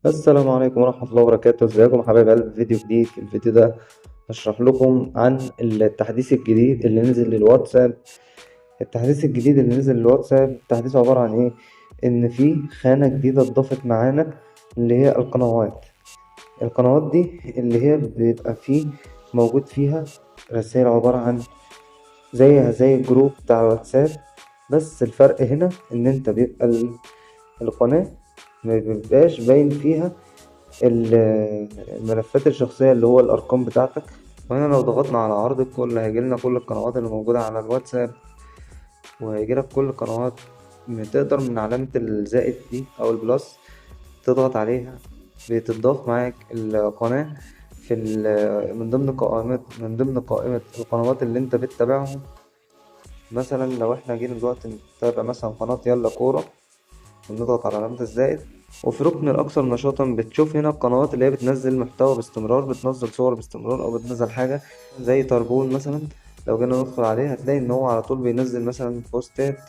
السلام عليكم ورحمة الله وبركاته. ازيكم يا حبايب قلب؟ فيديو جديد. في الفيديو ده هشرح لكم عن التحديث الجديد اللي نزل للواتساب. التحديث الجديد اللي نزل للواتساب التحديث عبارة عن ايه؟ ان في خانة جديدة اتضافت معانا اللي هي القنوات. القنوات دي اللي هي بيبقى فيه موجود فيها رسائل عبارة عن زيها زي ال group بتاع الواتساب، بس الفرق هنا ان انت بيبقى القناة ما بيبقاش باين فيها الملفات الشخصية اللي هو الأرقام بتاعتك. وهنا لو ضغطنا على عرض الكل هيجيلنا كل القنوات اللي موجودة على الواتساب، وهيجيلك كل القنوات. تقدر من علامة الزائد دي أو ال plus تضغط عليها بتضاف معاك القناة في من ضمن قائمة القنوات اللي انت بتتابعهم. مثلا لو احنا جينا دلوقتي نتابع مثلا قناة يلا كورة ونضغط على علامة الزائد، وفي ركن الأكثر نشاطا بتشوف هنا القنوات اللي هي بتنزل محتوى باستمرار، بتنزل صور باستمرار أو بتنزل حاجة زي طربون مثلا. لو جينا ندخل عليه هتلاقي إن هو على طول بينزل مثلا بوستات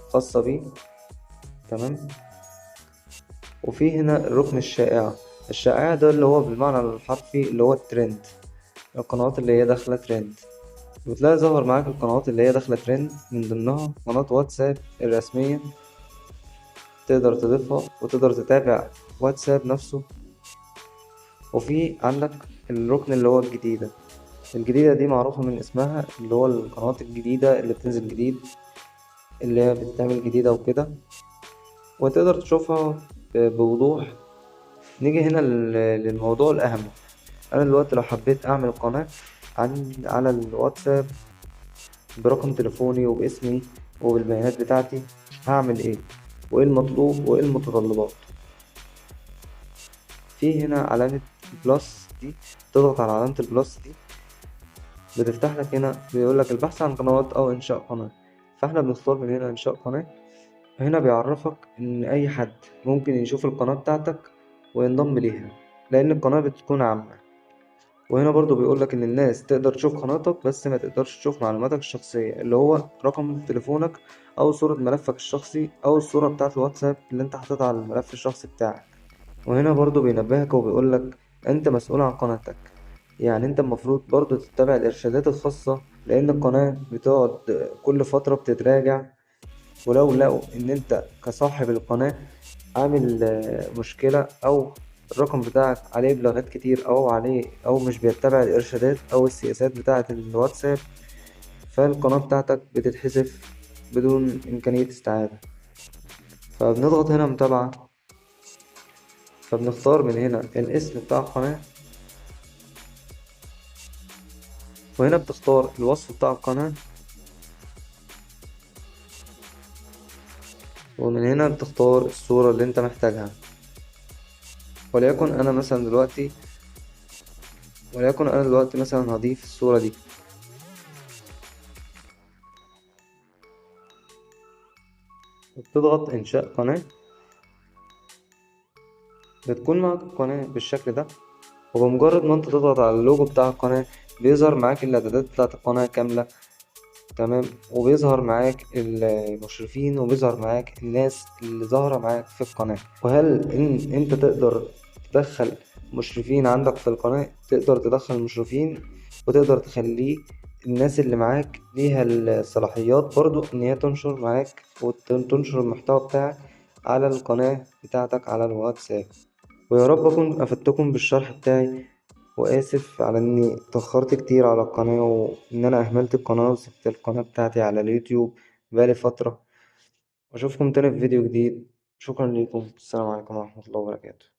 خاصة بيه، تمام. وفي هنا الركن الشائعة. الشائعة ده اللي هو بالمعنى الحرفي اللي هو الترند، القنوات اللي هي داخلة ترند. بتلاقي ظهر معاك القنوات اللي هي داخلة ترند، من ضمنها قناة واتساب الرسمية، تقدر تضيفها وتقدر تتابع واتساب نفسه. وفي عندك الركن اللي هو الجديدة. الجديدة دي معروفة من اسمها، اللي هو القنوات الجديدة اللي بتنزل جديد، اللي هي بتتعمل جديدة وكده، وتقدر تشوفها بوضوح. نيجي هنا للموضوع الأهم. أنا دلوقتي لو حبيت أعمل قناة على الواتساب برقم تليفوني وباسمي وبالبيانات بتاعتي، هعمل إيه؟ وإيه المطلوب وإيه المتطلبات؟ في هنا علامة plus دي، تضغط على علامة ال plus دي بتفتح لك هنا بيقول لك البحث عن قنوات أو إنشاء قناة. فإحنا بنختار من هنا إنشاء قناة. هنا بيعرفك إن أي حد ممكن يشوف القناة بتاعتك وينضم ليها، لأن القناة بتكون عامة. وهنا برضو بيقولك إن الناس تقدر تشوف قناتك بس ما تقدرش تشوف معلوماتك الشخصية، اللي هو رقم تليفونك أو صورة ملفك الشخصي أو الصورة بتاعت الواتساب اللي أنت حاططها على الملف الشخصي بتاعك. وهنا برضو بينبهك وبيقولك أنت مسؤول عن قناتك، يعني أنت المفروض برضو تتبع الإرشادات الخاصة، لأن القناة بتقعد كل فترة بتتراجع، ولو لقوا إن أنت كصاحب القناة عامل مشكلة أو الرقم بتاعك عليه بلاغات كتير أو عليه أو مش بيتبع الإرشادات أو السياسات بتاعة الواتساب، فالقناة بتاعتك بتتحذف بدون إمكانية استعادة. فبنضغط هنا متابعة، فبنختار من هنا الاسم بتاع القناة، وهنا بتختار الوصف بتاع القناة، ومن هنا بتختار الصورة اللي انت محتاجها. وليكن انا دلوقتي مثلا هضيف الصورة دي. وبتضغط انشاء قناة، بتكون معاك القناة بالشكل ده. وبمجرد ما انت تضغط على اللوجو بتاع القناة بيظهر معاك الاعدادات بتاعت القناة كاملة، تمام. وبيظهر معاك المشرفين، وبيظهر معاك الناس اللي ظاهرة معاك في القناة. وهل ان انت تقدر تدخل مشرفين عندك في القناة؟ تقدر تدخل مشرفين، وتقدر تخليه الناس اللي معاك ليها الصلاحيات برضو ان هي تنشر معاك وتنشر المحتوى بتاعك على القناة بتاعتك على الواتساب. ويا رب اكون افدتكم بالشرح بتاعي، واسف على اني اتاخرت كتير على القناة، وان انا اهملت القناة وسبت القناة بتاعتي على اليوتيوب بقالي فترة. واشوفكم تاني في فيديو جديد. شكرا لكم، السلام عليكم ورحمة الله وبركاته.